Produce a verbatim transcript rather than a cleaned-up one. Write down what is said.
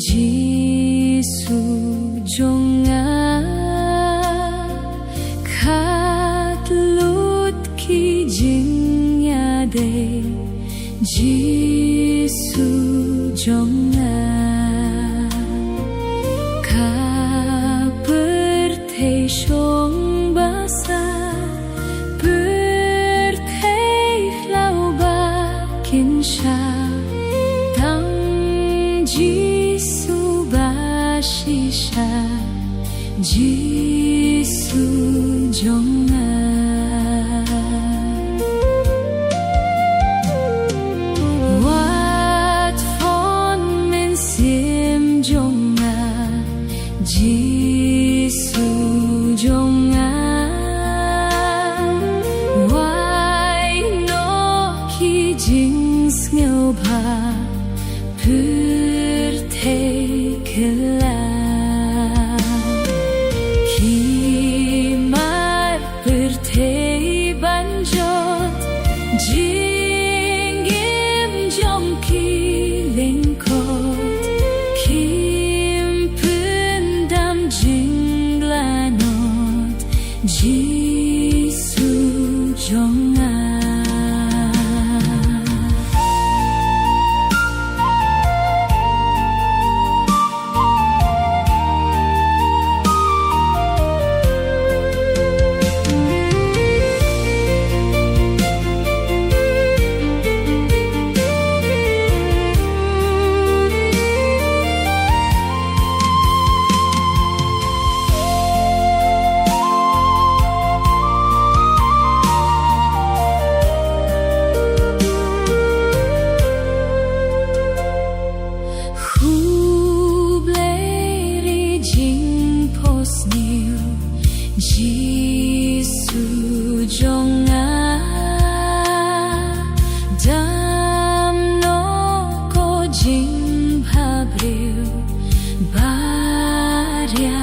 Jisu jong nga, khatlut ki jingïadei. Jisu jong nga, ka pyrthei shong ba sah, pyrthei khlaw ba kin shah, tang Jisu ba shisha. Jisu jong nga, wat fon mynsiem jong nga. Jisu jong nga, wai noh ki jingsngewbha, pyrthei kylla. Ki mar pyrthei ban jot, jingim jong ki lyngkot, kim pyndam jinglanot. Jisu jong nga. Khublei ri jingphohsniew, Jisu jong nga, dam noh ko jingbhabriew, baria